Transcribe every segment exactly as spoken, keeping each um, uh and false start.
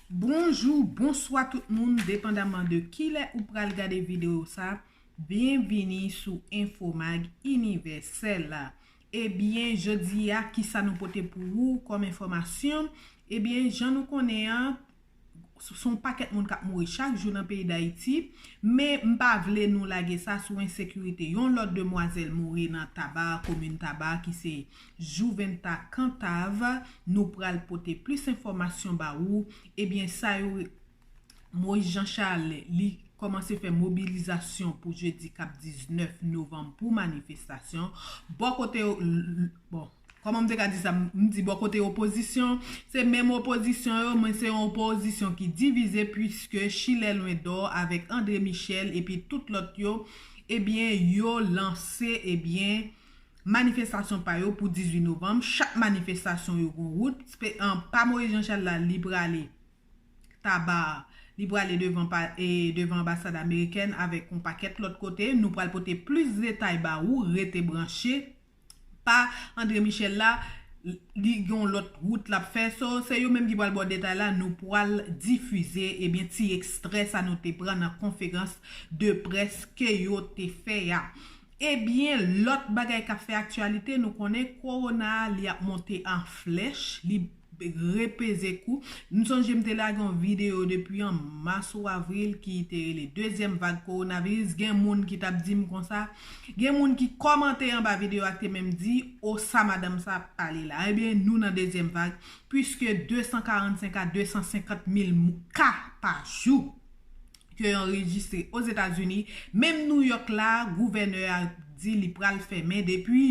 Bonjou, bonswa tout moun, depandaman de kilè ou pral gade videyo sa, byenvini sou Infomag Inivèsèl. Ebyen, jodi a, kisa nou pote pou ou kòm enfòmasyon? Ebyen, jan nou konnen an, s- s on pakèt moun k ap mouri chak jou nan peyi Dayiti, men m pa vle nou lage sa sou ensekirite. Yon lòt demwazèl mouri nan Taba, komin Taba, ki se Jouventa Cantave. Nou pral pote plis enfòmasyon ba ou. Ebyen, sa yo, Moïse Jean Charles, li kòmanse fè mobilizasyon pou jedi k ap diznèf novanm pou manifestasyon. Bò kote yo, l- l- bon, kòman m te ka di sa? M di bò kote opozisyon, se menm opozisyon yo, men se yon opozisyon ki divize, puiske Chilè Lwen Dò avèk André Michel epi tout lòt yo, ebyen, yo lanse, ebyen, manifestasyon pa yo pou dizuit novanm. Chak manifestasyon yo gon wout. Spe- an, pa Moïse Jean Charles la, li prale Taba, li prale devan, pa- e, devan anbasad amerikèn avèk yon pakèt lòt kote. Nou pral pote plis detay ba ou, rete branche. Pa André Michel la, li gen yon lòt wout l ap fè. So, se yo menm ki pral ba w detay la, nou pral difize, ebyen, ti ekstrè sa nou te pran nan konferans de près ke yo te fè a. Ebyen, lòt bagay k ap fè aktyalite, nou konnen kowona a, li ap monte an flèch, li repeze kou. M sonje m te lage yon videyo depi an mas ou avril ki te rele dezyèm vag kowonaviris. Gen moun ki t ap di m konsa, gen moun ki kòmante anba videyo a ki te menm di, o sa madanm sa ap pale la. Ebyen, nou nan dezyèm vag, puiske de san karannsenk a de san senkant mil mou- ka pa jou ke yo anrejistre Ozetazini. Menm New York la, gouvènè a di li pral fèmen depi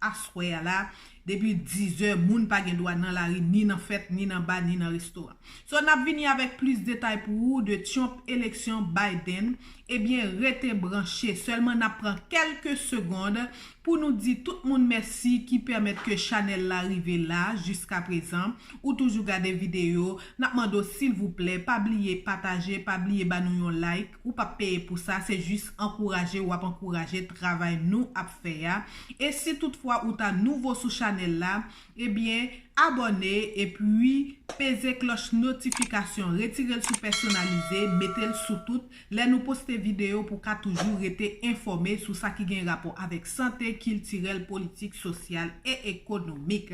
aswè a la, depi dizè, moun pa gen dwa nan lari, ni nan fèt, ni nan ba, ni nan restoran. So, n ap vini avèk plis detay pou ou de Trump eleksyon Biden. Ebyen, rete branche. Sèlman n ap pran kèlke segond pou nou di tout moun mèsi ki pèmèt ke chanèl la rive la jiska prezan. Ou toujou gade videyo, n ap mande w silvouplè, pa bliye pataje, pa bliye ba nou yon like, ou p ap peye pou sa, se jis ankouraje, w ap ankouraje travay nou ap fè a. E si toutfwa ou ta nouvo sou chanèl la, ebyen, abòne epi peze klòch notifikasyon, retire l sou pèsonalize, mete l sou tout, lè nou poste videyo pou w ka toujou rete enfòme sou sa ki gen rapò avèk sante, kiltirèl, politik, sosyal e ekonomik.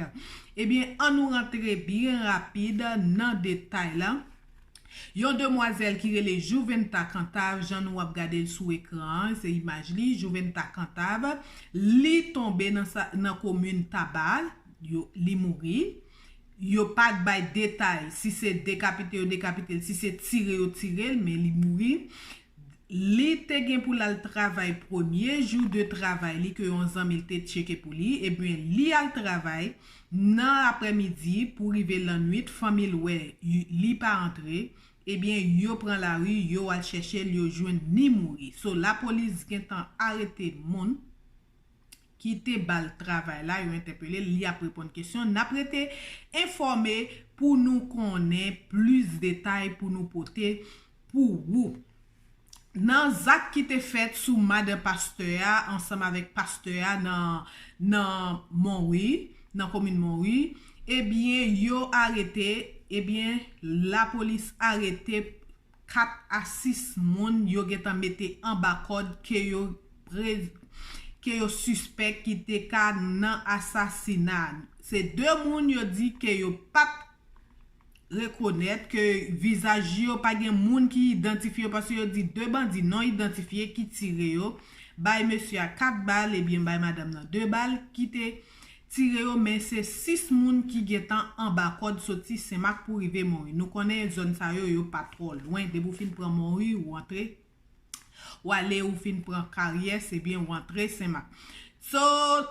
Ebyen, ann nou rantre byen rapid nan detay la. Yon demwazèl ki rele Jouventa Cantave, jan nou ap gade l sou ekran an, se imaj li, Jouventa Cantave, li tonbe nan, sa, nan komin Taba, yo, li mouri. Yo pa t bay detay si se dekapite yo dekapite l, si se tire yo tire l, men li mouri. Li te gen pou l al travay premye jou de travay li ke yon zanmi l te tcheke pou li. Ebyen, li al travay nan aprèmidi pou rive lannwit, fanmi l wè y- li pa antre. Ebyen, yo pran lari, yo al chèche l, yo jwenn ni mouri. So, lapolis gentan arete moun ki te ba l travay la, yo entèpele l, li ap reponn kesyon. N ap rete enfòme pou nou konnen plis detay pou nou pote pou ou. Nan zak ki te fèt sou madan pastè a ansanm avèk pastè a nan, nan Monwi, nan komin Monwi, ebyen, yo arete, ebyen, lapolis arete kat a sis moun yo gentan mete anba kòd ke yo pre- ke yo sispèk ki te ka nan asasina. Se de moun yo di ke yo pa t rekonèt, ke vizaj yo pa gen moun ki idantifye yo, paske yo di de bandi non idantifye ki tire yo, bay mesye a kat bal, ebyen bay madanm nan de bal ki te tire yo, men se sis moun ki gentan anba kòd soti Senmak pou rive Monwi. Nou konnen zòn sa yo, yo pa twò lwen. Depi w fin pran Monwi, ou antre, w ale, ou fin pran Karyès, ebyen, ou antre Senmak. So,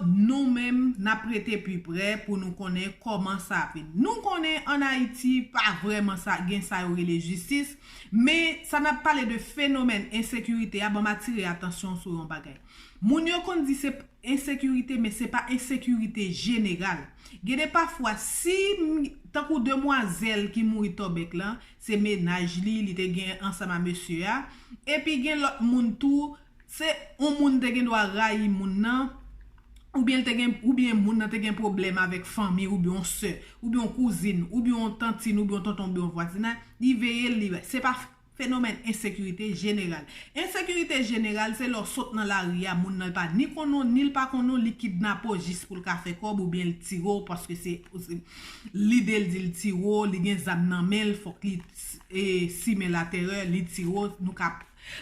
nou menm, n ap rete pi prè pou nou konnen kòman sa ap vin. Nou konnen ann Ayiti, pa vrèman sa, gen sa yo rele jistis, men sa n ap pale de fenomèn ensekirite a, ban m atire atansyon sou yon bagay. Moun yo konn di se ensekirite, men se pa ensekirite jeneral. Gen de pafwa, si, m- tankou demwazèl ki mouri Tòbèk lan, se mennaj li, li te gen ansanm a mesye a, epi gen lòt moun tou, se yon moun te gen dwa rayi moun nan, oubyen l te gen, oubyen moun nan te gen pwoblèm avèk fanmi, oubyen yon sè, oubyen yon kouzin, oubyen yon tantin, oubyen yon tonton, oubyen yon vwazinay, li veye l, li, se pa fenomèn ensekirite jeneral. Ensekirite jeneral, se lè w sot nan lari a, moun nan pa ni konn ou, ni l pa konn ou, li kidnape w jis pou l ka fè kòb, oubyen l tire w, paske se, se lide l di l tire w, li gen zam nan men l, fòk li e, simen latèrè, li tire w, nou ka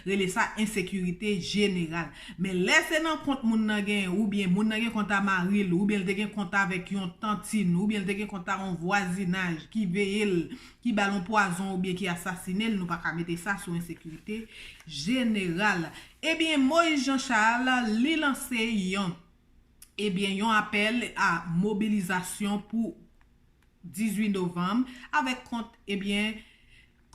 rele sa ensekirite jeneral. Men lè se nan kont moun nan gen, oubyen moun nan gen kont a mari l, oubyen l te gen kont avèk yon tantin, oubyen l te gen kont a yon vwazinaj ki veye l, ki ba l yon pwazon oubyen ki asasine l, nou pa ka mete sa sou ensekirite jeneral. Ebyen, Moïse Jean Charles, li lanse yon, ebyen, yon apèl a mobilizasyon pou dizuit novanm, avèk kont, ebyen,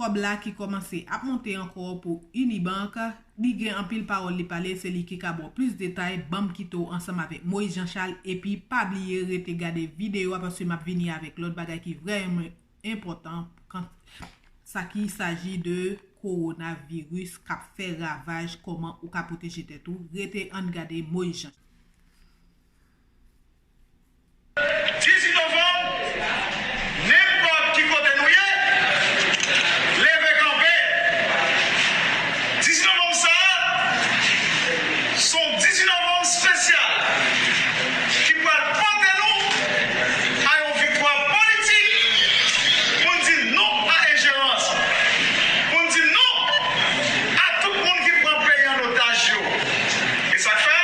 kòb la ki kòmanse ap monte ankò pou Unibank. Li gen anpil pawòl li pale, se li ki ka ba w plis detay. Ban m kite w ansanm avèk Moïse Jean Charles, epi pa bliye rete gade videyo a, paske m ap vini avèk lòt bagay ki vrèman enpòtan kan sa ki saji de kowonaviris k ap fè ravaj, kòman ou ka pwoteje tèt ou. Rete, ann gade Moïse Jean. Dizuit novanm, nenpòt ki kote nou ye, leve kanpe. Dizuit novanm sa a, se yon dizuit novanm espesyal ki pral pote nou a yon viktwa politik pou n di non a enjerans, pou n di non a tout moun ki pran peyi an otaj yo. E sa k fè,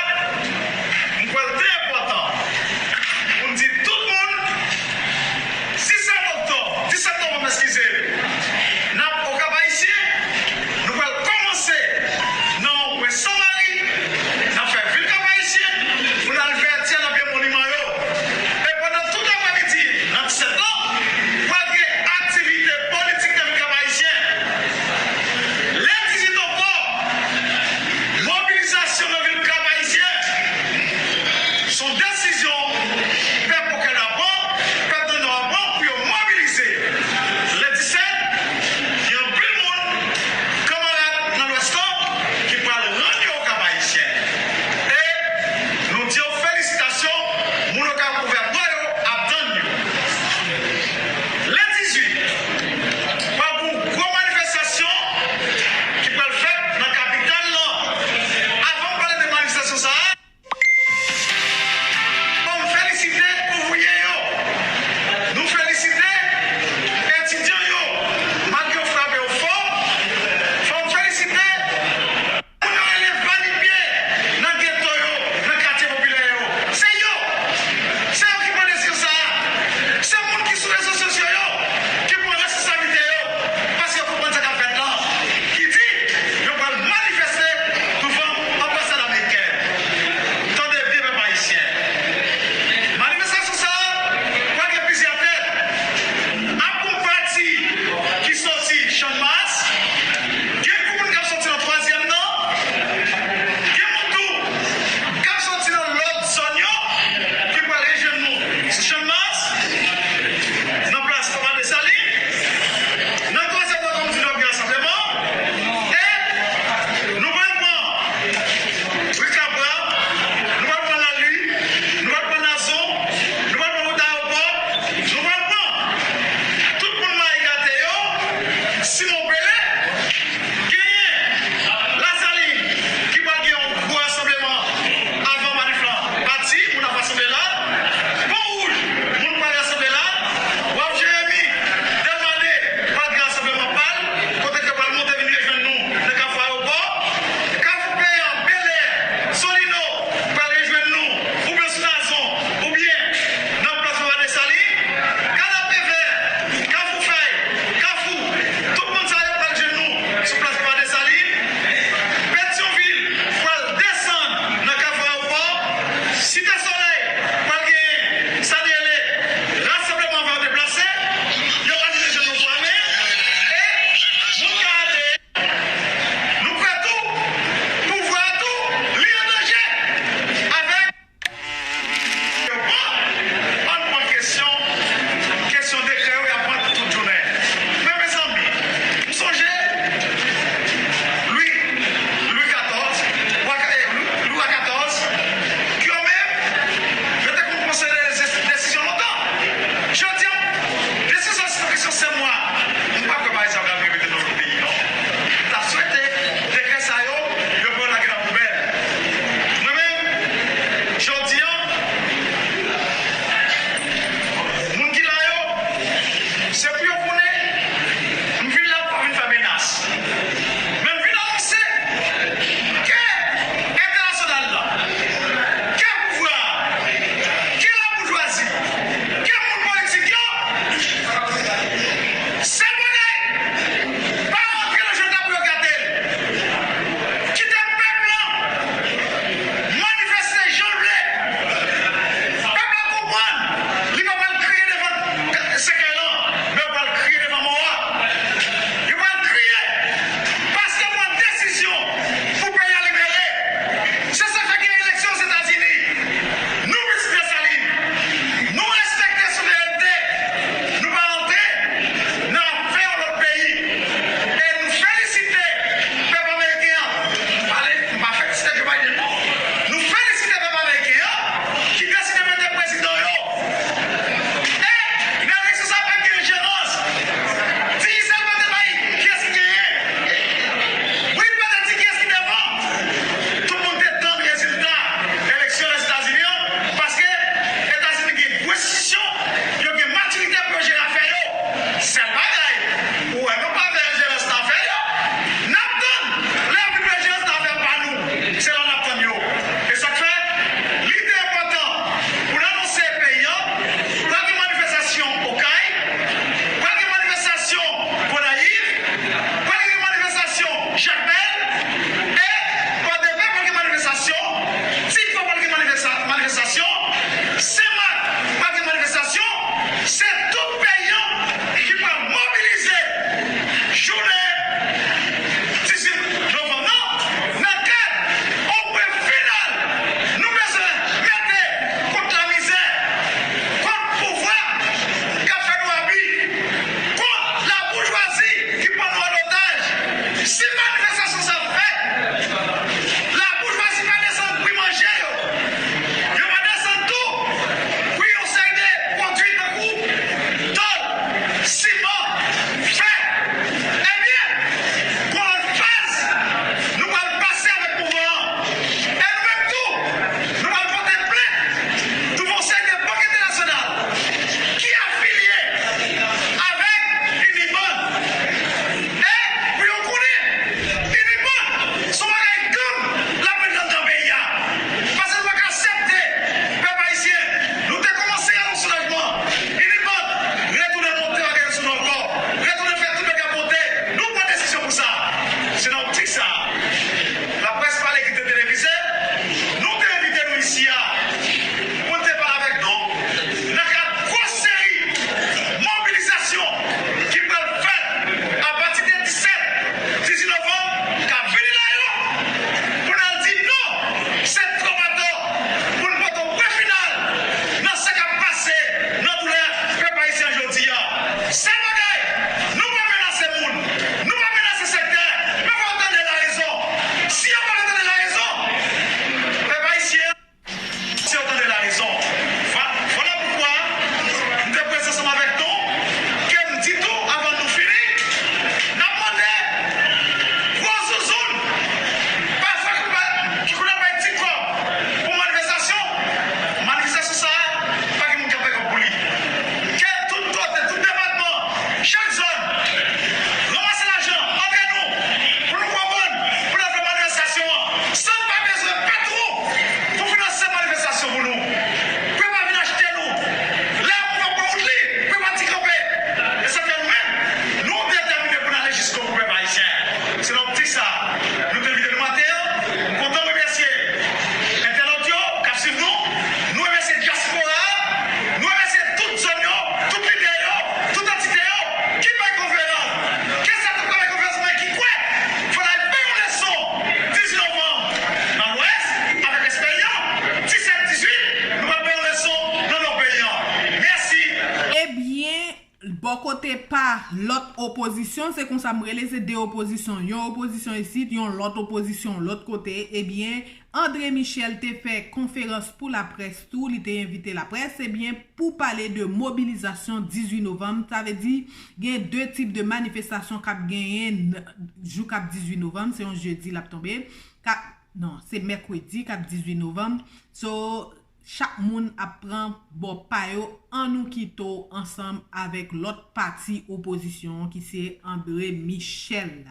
Bò kote pa lòt opozisyon, se konsa m rele, se de opozisyon. Yon opozisyon isit, yon lòt opozisyon lòt kote. Ebyen, André Michel te fè konferans pou laprès tou, li te envite laprès, ebyen, pou pale de mobilizasyon dizuit novanm. Sa vle di, gen de tip de manifestasyon k ap genyen n- jou k ap dizuit novanm, se yon jedi l ap tonbe. K ap, non, se mèkredi k ap dizuit novanm. So, chak moun ap pran bò pa yo, annou kite w ansanm avèk lòt pati opozisyon an ki se André Michel.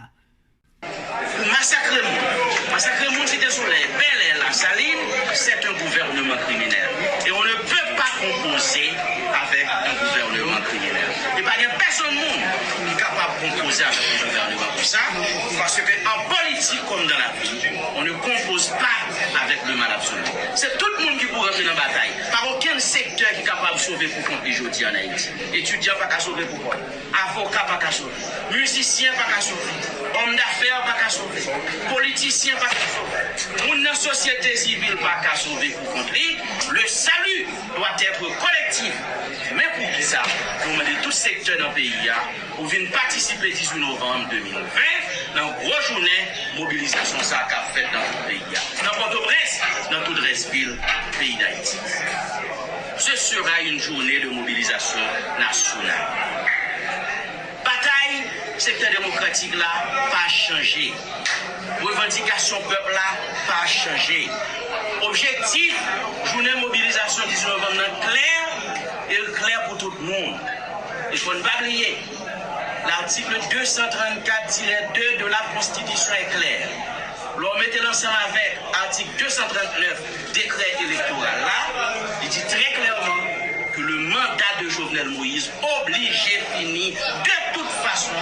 Masakre moun. Masakre moun Site Solèy, Bèlè, Lasalin, c'est un gouvernement criminel. Et on ne peut pas composer avec un gouvernement criminel. E pa gen pèsonn moun ki kapab konpoze avèk yon gouvènman konsa, paske an politik kòm dan lavi, on ne compose pas avec le mal absolu. Se tout moun ki pou rantre nan batay. Pa okenn sektè ki kapab sove pou kont li jodi an Ayiti. Etidyan pa ka sove pou kò l. Avoka pa ka sove. Mizisyen pa ka sove. Òm dafè pa ka sove. Politisyen pa ka sove. Moun nan sosyete sivil pa ka sove pou kont li. Le salut doit être collectif. Men poukisa nou mande tout sektè nan peyi a pou vin patisipe dizuit novanm de mil ven nan gwo jounen mobilizasyon sa a k ap fèt nan tout peyi a, nan Pòtoprens, nan tout rès vil peyi Dayiti. Ce sera une journée de mobilisation nationale. Batay sektè demokratik la pa chanje. Revandikasyon pèp la pa chanje. Objektif jounen mobilizasyon dizuit novanm nan klè, e l klè pou tout moun. E fò n pa bliye, l'article deux cent trente-quatre tiret deux de la Constitution est clair. Lè w mete l ansanm avèk atik deux cent trente-neuf dekrè elektoral la, li di trè klèman ke le mandat de Jovenel Moïse oblije fini de toute façon,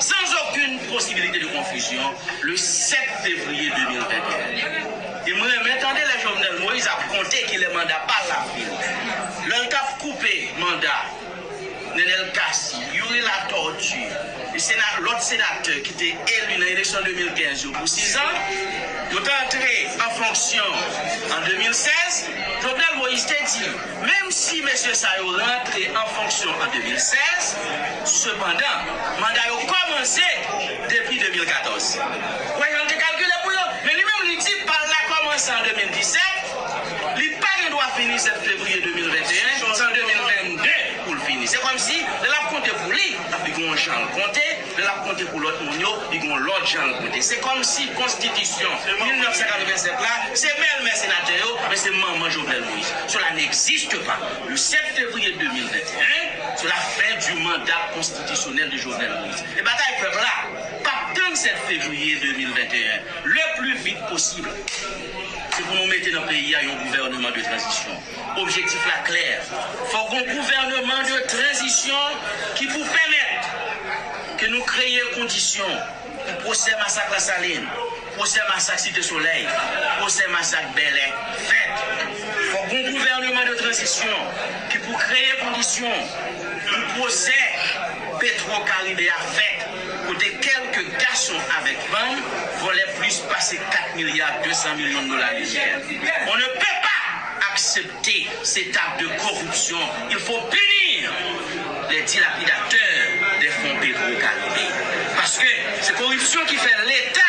sans aucune possibilité de confusion, le sept février deux mille vingt et un. E mwen renmen tande lè Jovenel Moïse ap konte kilè manda pa l ap fini. Lè l t ap koupe manda Nenel Cassy, Youri Latortue, e sena- lòt senatè ki te eli nan eleksyon de mil kenz yo pou sis an, yo te antre an fonksyon an de mil sèz, Jovenel Moïse te di, menm si mesye sa yo rantre an fonksyon an de mil sèz, sepandan, manda yo kòmanse depi de mil katòz. Wè jan l te kalkile pou yo, men li menm li di pa l la kòmanse an de mil disèt, li pa gen dwa fini sèt fevriye de mil venteyen, se an de mil vennde pou l fini. Se kòmsi, lè l ap konte pou li, li gen yon jan l konte, lè l ap konte pou lòt moun yo, li gen yon lòt jan l konte. Se kòmsi konstitisyon mil nèf san katrevennsèt la, se bèlmè senatè yo, men se manman Jovenel Moïse. Cela n'existe pas. Le sept février deux mille vingt et un, c'est la fin du mandat constitutionnel de Jovenel Moïse. E batay pèp la p ap tann sept février deux mille vingt et un, le plus vite possible. Se pou nou mete nan peyi a yon gouvènman de tranzisyon. Objektif la klè. Fòk yon gouvènman de tranzisyon ki pou pèmèt ke nou kreye kondisyon pou pwosè masak Lasalin, pwosè masak Site Solèy, pwosè masak Bèlè fèt. Fòk yon gouvènman de tranzisyon ki pou kreye kondisyon pou pwosè Petro Karibe a fèt, kote kèlke gason avèk fanm vòlè plis pase kat milya de san milyon dola Niger. On ne peut pas accepter cet acte de corruption. Il faut punir les dilapidateurs des fonds Petro Caribe. Paske se koripsyon ki fè Leta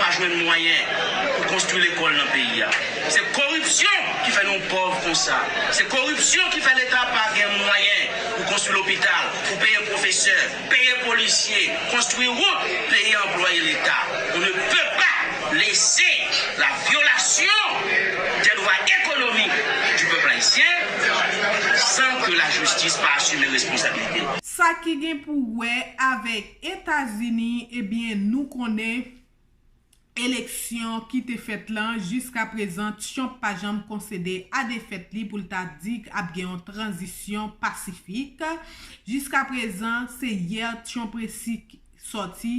pa jwenn mwayen pou konstwi lekòl nan peyi a. Se koripsyon ki fè nou pòv konsa. Se koripsyon ki fè Leta pa gen mwayen pou konstwi lopital, pou peye pwofesè, peye polisye, konstwi wout, peye anplwaye Leta. On ne peut pas laisser la violation des droits économiques du peuple haïtien sans que la justice pa assume responsabilité. Sa ki gen pou wè avèk Etazini, ebyen, nou konnen eleksyon ki te fèt lan, jiska prezan, Trump pa janm konsede a defèt li pou l ta di ap gen yon tranzisyon pasifik. Jiska prezan, se yè Trump resi sòti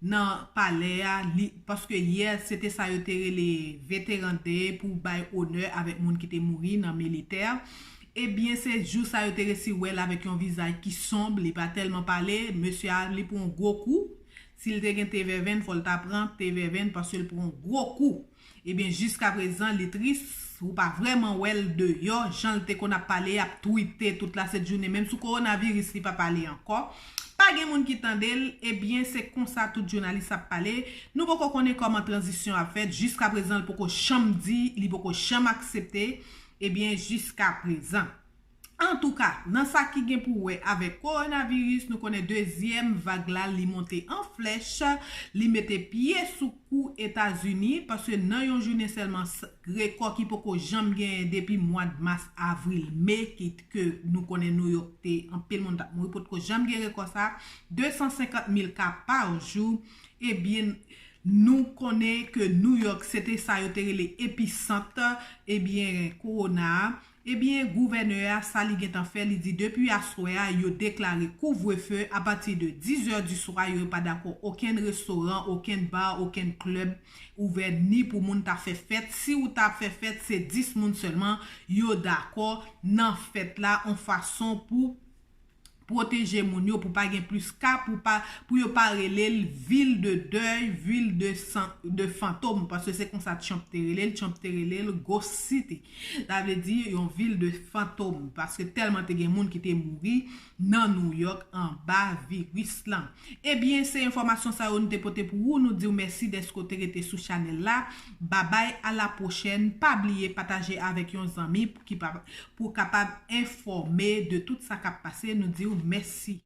nan palè a, li, paske yè, se te sa yo te rele Veteran Day pou bay onè avèk moun ki te mouri nan militè. Ebyen, se jou sa yo te resi wè l avèk yon vizaj ki sonb, li pa tèlman pale, mesye a, li pran yon gwo kou. Si l te gen T V N, fò l ta pran T V N paske l pran yon gwo kou. Ebyen, jiska prezan, li tris, ou pa vrèman wè l deyò, jan l te konn ap pale, ap twite tout lasent jounen, menm sou kowonaviris, li pa pale ankò. Pa gen moun ki tande l, ebyen, se konsa tout jounalis ap pale. Nou poko konnen kòman tranzisyon ap fèt, jiska prezan, l poko janm di, li poko janm aksepte, ebyen, jiska prezan. Antouka, nan sa ki gen pou wè avèk kowonaviris, nou konnen dezyèm vag la, li monte an flèch, li mete pye sou kou Etazini, paske nan yon jounen sèlman, rekò ki poko janm genyen depi mwa mas, avril, me, ki, ke nou konnen Nouyòk te anpil moun t ap mouri, potko janm gen rekò sa, de san senkant mil ka pa jou, ebyen, nou konnen ke Nouyòk, se te sa yo te rele episant, ebyen, kowona a. Ebyen, gouvènè a, sa li gentan fè, li di depi aswè a, yo deklare kouvrefe apati de dizè di swa, yo pa dakò okenn restoran, okenn bar, okenn klèb ouvè ni pou moun ta fè fèt. Si ou ta fè fèt, se dis moun sèlman yo dakò nan fèt la, yon fason pou pwoteje moun yo, pou pa gen plis ka, pou pa, pou yo pa rele l vil de dèy, vil de san, de fantom, paske se konsa Trump te rele l, Trump te rele l Ghost City. Sa vle di yon vil de fantom, paske tèlman te gen moun ki te mouri nan Nouyòk anba viris lan. Ebyen, se enfòmasyon sa yo nou te pote pou ou. Nou di w mèsi dèske w te rete sou chanèl la. Babay, a la pwochèn. Pa bliye pataje avèk yon zanmi pou ki pa, pou kapab enfòme de tout sa k ap pase. Nou di w mèsi.